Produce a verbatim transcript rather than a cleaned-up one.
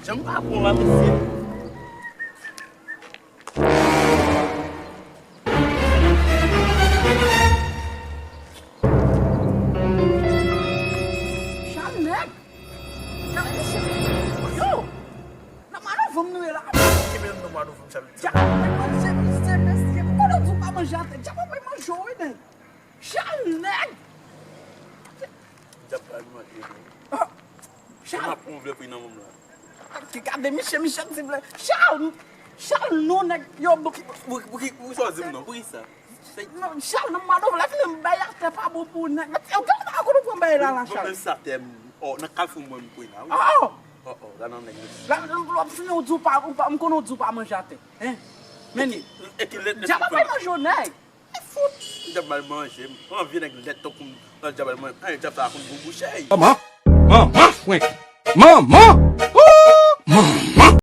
Jan m pa bon la, mesye. Chal nèg. Chal mesye. Yo. Nan mwa novanm nou ye la. Ki menm nan mwa novanm, chal. Djab ap bay manje, mesye, mesye. Kote w di w pa manje atè? Djab ap bay manje w, wi, nèg. Chal nèg. Djab pa manje, wi. Ah. Chal. Mwen ap pran vle pri nan mwen la. Ki gade misye, misye ap di vle. Chal, Chal non nèg yo. Pou ki, pou, pou ki, pou sa w di m non? Pou ki sa? Non, Chal nan mwa novanm la fini m bay atè pa bon pou nèg. Mwen te, ou te pa konn pran bay la, la, Chal. Mwen sa tèm. Oh, nan kafou mwen m pran la, wi. Oh, oh. Oh, oh, la nan nèg yo. La, la, la, fini ou di w pa, ou pa, m konnen ou di w pa manje atè. Hein? Men e ki lèt nèg djab ap bay manje w, nèg. Fout! Djab al manje m. Anvi nèg lèd tankou m. Nan djab al manje. An djab sa konn gwo bouch, ey. Manman! Manman, frenk! Manman! Ooh! Manman!